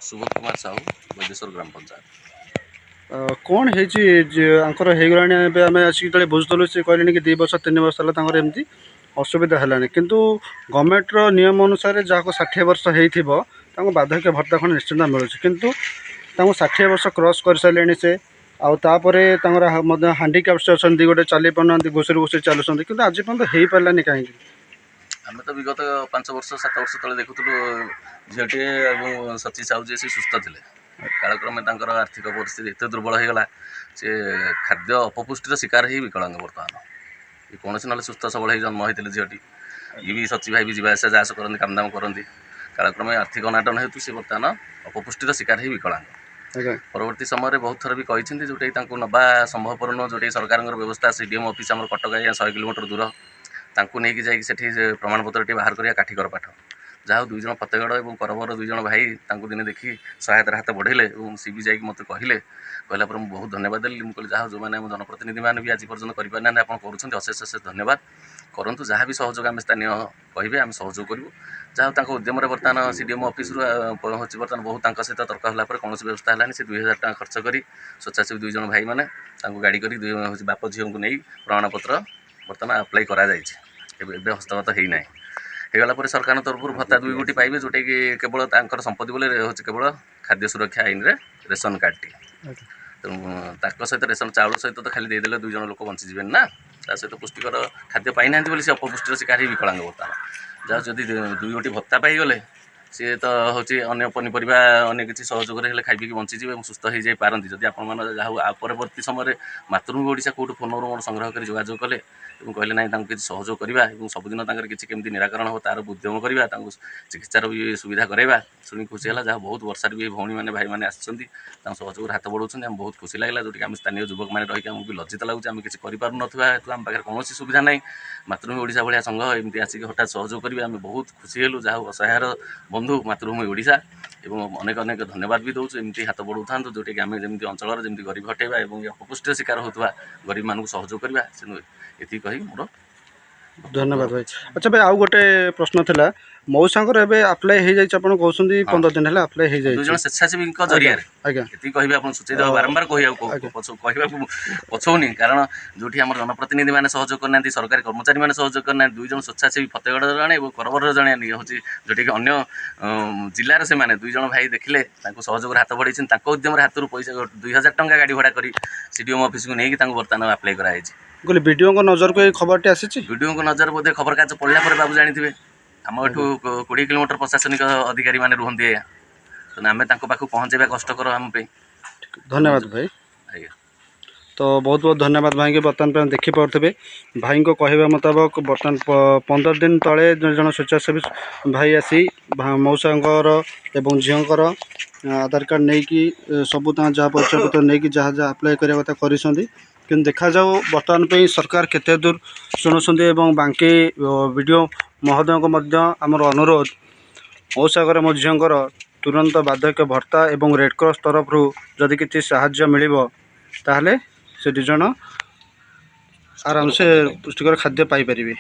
ସୁବୋଧ କୁମାର ସାହୁ, ବୈଦେଶ୍ୱର ଗ୍ରାମ ପଞ୍ଚାୟତ। କ'ଣ ହେଇଛି ଯେ ଆଙ୍କର ହେଇଗଲାଣି? ଏବେ ଆମେ ଆସିକି ଯେତେବେଳେ ବୁଝୁଥିଲୁ, ସେ କହିଲେଣି କି 2 ବର୍ଷ 3 ବର୍ଷ ହେଲା ତାଙ୍କର ଏମିତି ଅସୁବିଧା ହେଲାଣି। କିନ୍ତୁ ଗଭର୍ଣ୍ଣମେଣ୍ଟର ନିୟମ ଅନୁସାରେ ଯାହାକୁ 60 ବର୍ଷ ହେଇଥିବ, ତାଙ୍କୁ ବାର୍ଦ୍ଧକ୍ୟ ଭତ୍ତା ଖଣ୍ଡେ ନିଶ୍ଚିନ୍ତ ମିଳୁଛି। କିନ୍ତୁ ତାଙ୍କୁ 60 ବର୍ଷ କ୍ରସ୍ କରିସାରିଲେଣି ସେ, ଆଉ ତାପରେ ତାଙ୍କର ମଧ୍ୟ ହାଣ୍ଡିକ୍ୟାପ୍ସ ଅଛନ୍ତି, ଗୋଟେ ଚାଲି ପାରୁନାହାନ୍ତି, ଘୁଷୁରି ଘୁଷୁରି ଚାଲୁଛନ୍ତି। କିନ୍ତୁ ଆଜି ପର୍ଯ୍ୟନ୍ତ ହେଇପାରିଲାନି କାହିଁକି? ଆମେ ତ ବିଗତ 5 ବର୍ଷ 7 ବର୍ଷ ତଳେ ଦେଖୁଥିଲୁ, ଝିଅଟିଏ ଏବଂ ସଚି ସାହୁ ଯିଏ, ସେ ସୁସ୍ଥ ଥିଲେ। କାଳକ୍ରମେ ତାଙ୍କର ଆର୍ଥିକ ପରିସ୍ଥିତି ଏତେ ଦୁର୍ବଳ ହେଇଗଲା, ସେ ଖାଦ୍ୟ ଅପପୁଷ୍ଟିର ଶିକାର ହେଇ ବିକଳାଙ୍ଗ ବର୍ତ୍ତମାନ। ଏ କୌଣସି ନହେଲେ ସୁସ୍ଥ ସବଳ ହେଇ ଜନ୍ମ ହେଇଥିଲେ ଝିଅଟି। ଇଏ ବି ସଚି ଭାଇ ବି ଯିବା ଆସିବା ଯାଆସ କରନ୍ତି, କାମଦାମ କରନ୍ତି। କାଳକ୍ରମେ ଆର୍ଥିକ ଅନାଟନ ହେତୁ ସେ ବର୍ତ୍ତମାନ ଅପପୁଷ୍ଟିର ଶିକାର ହେଇ ବିକଳାଙ୍ଗ। ପରବର୍ତ୍ତୀ ସମୟରେ ବହୁତ ଥର ବି କହିଛନ୍ତି, ଯେଉଁଟାକି ତାଙ୍କୁ ନେବା ସମ୍ଭବପର ନୁହଁ, ଯେଉଁଟାକି ସରକାରଙ୍କର ବ୍ୟବସ୍ଥା ସି ଡି ଏମ୍ ଅଫିସ୍ ଆମର କଟକ ଆଜ୍ଞା 100 କିଲୋମିଟର ଦୂର। ତାଙ୍କୁ ନେଇକି ଯାଇକି ସେଠି ସେ ପ୍ରମାଣପତ୍ରଟି ବାହାର କରିବା କାଠିକର ପାଠ। ଯାହା ହଉ, ଦୁଇ ଜଣ ଫତେଗଡ଼ ଏବଂ କରବର ଦୁଇ ଜଣ ଭାଇ ତାଙ୍କୁ ଦିନେ ଦେଖି ସହାୟତାର ହାତ ବଢ଼େଇଲେ ଏବଂ ସିଏ ବି ଯାଇକି ମୋତେ କହିଲେ। କହିଲା ପରେ ମୁଁ ବହୁତ ଧନ୍ୟବାଦ ଦେଲି। ମୁଁ କହିଲି, ଯାହା ହଉ, ଯେଉଁମାନେ ଆମ ଜନପ୍ରତିନିଧିମାନେ ବି ଆଜି ପର୍ଯ୍ୟନ୍ତ କରିପାରିନାହାନ୍ତି, ଆପଣ କରୁଛନ୍ତି, ଅଶେଷ ଅଶେଷ ଧନ୍ୟବାଦ। କରନ୍ତୁ, ଯାହା ବି ସହଯୋଗ ଆମେ ସ୍ଥାନୀୟ କହିବେ, ଆମେ ସହଯୋଗ କରିବୁ। ଯାହା ହଉ, ତାଙ୍କ ଉଦ୍ୟମରେ ବର୍ତ୍ତମାନ ସି ଡି ଏମ୍ ଅଫିସରୁ ହେଉଛି ବର୍ତ୍ତମାନ ବହୁତ ତାଙ୍କ ସହିତ ତର୍କ ହେଲା ପରେ କୌଣସି ବ୍ୟବସ୍ଥା ହେଲାନି। ସେ 2000 ଟଙ୍କା ଖର୍ଚ୍ଚ କରି ସ୍ୱେଚ୍ଛାସେବୀ ଦୁଇ ଜଣ ଭାଇମାନେ ତାଙ୍କୁ ଗାଡ଼ି କରି ଦୁଇ ହେଉଛି ବାପ ଝିଅଙ୍କୁ ନେଇ ପ୍ରମାଣପତ୍ର ବର୍ତ୍ତମାନ ଆପ୍ଲାଏ କରାଯାଇଛି। ଏବେ ଏବେ ହସ୍ତଗତ ହେଇନାହିଁ। ହେଇଗଲା ପରେ ସରକାରଙ୍କ ତରଫରୁ ଭତ୍ତା ଦୁଇ ଗୋଟି ପାଇବେ, ଯେଉଁଟାକି କେବଳ ତାଙ୍କର ସମ୍ପତ୍ତି ବୋଲି ହେଉଛି କେବଳ ଖାଦ୍ୟ ସୁରକ୍ଷା ଆଇନରେ ରେସନ କାର୍ଡ଼ଟି। ତେଣୁ ତାଙ୍କ ସହିତ ରେସନ ଚାଉଳ ସହିତ ତ ଖାଲି ଦେଇଦେଲେ ଦୁଇ ଜଣ ଲୋକ ବଞ୍ଚିଯିବେନି ନା। ତା ସହିତ ପୁଷ୍ଟିକର ଖାଦ୍ୟ ପାଇନାହାନ୍ତି ବୋଲି ସେ ଅପପୁଷ୍ଟିର ଶିକାର ହେଇ ବିକଳାଙ୍ଗ ବର୍ତ୍ତମାନ। ଯାହା ଯଦି ଦୁଇ ଗୋଟି ଭତ୍ତା ପାଇଗଲେ, ସିଏ ତ ହେଉଛି ଅନ୍ୟ ପନିପରିବା, ଅନ୍ୟ କିଛି ସହଯୋଗରେ ହେଲେ ଖାଇ ପିଇକି ବଞ୍ଚିଯିବେ ଏବଂ ସୁସ୍ଥ ହେଇଯାଇ ପାରନ୍ତି। ଯଦି ଆପଣମାନେ ଯାହା ହଉ, ପରବର୍ତ୍ତୀ ସମୟରେ ମାତୃଭୂମି ଓଡ଼ିଶା କେଉଁଠୁ ଫୋନ୍ ନମ୍ବର ମୋର ସଂଗ୍ରହ କରି ଯୋଗାଯୋଗ କଲେ ଏବଂ କହିଲେ, ନାଇଁ, ତାଙ୍କୁ କିଛି ସହଯୋଗ କରିବା ଏବଂ ସବୁଦିନ ତାଙ୍କର କିଛି କେମିତି ନିରାକରଣ ହେବ ତାର ଉଦ୍ୟମ କରିବା, ତାଙ୍କୁ ଚିକିତ୍ସାର ବି ସୁବିଧା କରାଇବା। ଶୁଣି ଖୁସି ହେଲା। ଯାହା ବହୁତ ବର୍ଷାରେ ବି ଭଉଣୀମାନେ ଭାଇମାନେ ଆସିଛନ୍ତି, ତାଙ୍କ ସହଯୋଗରେ ହାତ ବଢ଼ାଉଛନ୍ତି, ଆମେ ବହୁତ ଖୁସି ଲାଗିଲା। ଯେଉଁଠିକି ଆମେ ସ୍ଥାନୀୟ ଯୁବକମାନେ ରହିକି ଆମକୁ ବି ଲଜ୍ଜିତ ଲାଗୁଛି, ଆମେ କିଛି କରିପାରୁନଥିବା ହେତୁ ଆମ ପାଖରେ କୌଣସି ସୁବିଧା ନାହିଁ। ମାତୃଭୂମି ଓଡ଼ିଶା ଭଳିଆ ସଂଘ ଏମିତି ଆସିକି ହଠାତ୍ ସହଯୋଗ କରିବେ, ଆମେ ବହୁତ ଖୁସି ହେଲୁ। ଯାହା ହଉ, ଅସହାୟର ବନ୍ଧୁ ମାତୃଭୂମି ଓଡ଼ିଶା ଏବଂ ଅନେକ ଅନେକ ଧନ୍ୟବାଦ ବି ଦେଉଛୁ। ଏମିତି ହାତ ବଢ଼ାଉଥାନ୍ତୁ, ଯେଉଁଟାକି ଆମେ ଯେମିତି ଅଞ୍ଚଳର ଯେମିତି ଗରିବ ହଟେଇବା ଏବଂ ଅପପୁଷ୍ଟିର ଶିକାର ହେଉଥିବା ଗରିବମାନଙ୍କୁ ସହଯୋଗ କରିବା। ସେ ଏତିକି କହି ମୋର ଧନ୍ୟବାଦ ଭାଇ। ଆଚ୍ଛା ଭାଇ, ଆଉ ଗୋଟେ ପ୍ରଶ୍ନ ଥିଲା। ମଉସାଙ୍କର ଏବେ ଆପ୍ଲାଏ ହେଇଯାଇଛି, ଆପଣ କହୁଛନ୍ତି। 15 ଦିନ ହେଲା ଆପ୍ଲାଏ ଦୁଇ ହେଇଯାଇଛି। ଜଣ ସ୍ୱେଚ୍ଛାସେବୀଙ୍କ ଜରିଆରେ। ଏତିକି କହିବି, ଆପଣ ସୂଚେଇ ଦେବା ବାରମ୍ବାର କହିବାକୁ କହିବାକୁ ପଛଉନି, କାରଣ ଯେଉଁଠି ଆମର ଜନପ୍ରତିନିଧି ମାନେ ସହଯୋଗ କରିନାହାନ୍ତି, ସରକାରୀ କର୍ମଚାରୀ ମାନେ ସହଯୋଗ କରିନାହାନ୍ତି, ଦୁଇ ଜଣ ସ୍ୱେଚ୍ଛାସେବୀ ଫତେଗଡ଼ର ଜଣେ ଏବଂ କରବରର ଜଣେ ହେଉଛି, ଯେଉଁଠିକି ଅନ୍ୟ ଜିଲ୍ଲାର, ସେମାନେ ଦୁଇ ଜଣ ଭାଇ ଦେଖିଲେ, ତାଙ୍କୁ ସହଯୋଗରେ ହାତ ବଢ଼େଇଛନ୍ତି। ତାଙ୍କ ଉଦ୍ୟମରେ ହାତରୁ ପଇସା 2000 ଟଙ୍କା ଗାଡ଼ି ଭଡ଼ା କରି ସି ଡି ଏମ୍ ଅଫିସକୁ ନେଇକି ତାଙ୍କୁ ବର୍ତ୍ତମାନ ଆପ୍ଲାଏ କରାଯାଇଛି। ମୁଁ କହିଲି, ବିଡ଼ିଓଙ୍କ ନଜରକୁ ଏଇ ଖବରଟି ଆସିଛି? ବିଡ଼ିଓଙ୍କ ନଜର ବୋଧେ ଖବରକାଗଜ ପଡ଼ିଲା ପରେ ବାବୁ ଜାଣିଥିବେ। ଆମ ଏଠୁ 20 କିଲୋମିଟର ପ୍ରଶାସନିକ ଅଧିକାରୀମାନେ ରୁହନ୍ତି ଆଜ୍ଞା। ତେଣୁ ଆମେ ତାଙ୍କ ପାଖକୁ ପହଞ୍ଚାଇବା କଷ୍ଟକର ଆମ ପାଇଁ। ଧନ୍ୟବାଦ ଭାଇ। ଆଜ୍ଞା। ତ ବହୁତ ବହୁତ ଧନ୍ୟବାଦ ଭାଇଙ୍କୁ। ବର୍ତ୍ତମାନ ପାଇଁ ଦେଖିପାରୁଥିବେ, ଭାଇଙ୍କ କହିବା ମୁତାବକ ବର୍ତ୍ତମାନ 15 ଦିନ ତଳେ ଜଣେ ସ୍ୱେଚ୍ଛାସେବୀ ଭାଇ ଆସି ମଉସାଙ୍କର ଏବଂ ଝିଅଙ୍କର ଆଧାର କାର୍ଡ଼ ନେଇକି ସବୁ ତାଙ୍କ ଯାହା ପରିଚୟପତ୍ର ନେଇକି ଯାହା ଯାହା ଆପ୍ଲାଏ କରିବା କଥା କରିଛନ୍ତି। କିନ୍ତୁ ଦେଖାଯାଉ ବର୍ତ୍ତମାନ ପାଇଁ ସରକାର କେତେ ଦୂର ଶୁଣୁଛନ୍ତି। ଏବଂ ବାଙ୍କି ବିଡ଼ିଓ ମହୋଦୟଙ୍କୁ ମଧ୍ୟ ଆମର ଅନୁରୋଧ, ମଉସାଙ୍କର ମୋ ଝିଅଙ୍କର ତୁରନ୍ତ ବାର୍ଦ୍ଧକ୍ୟ ଭତ୍ତା ଏବଂ ରେଡ଼କ୍ରସ୍ ତରଫରୁ ଯଦି କିଛି ସାହାଯ୍ୟ ମିଳିବ, ତାହେଲେ ସେ ଦୁଇ ଜଣ ଆରାମସେ ପୁଷ୍ଟିକର ଖାଦ୍ୟ ପାଇପାରିବେ।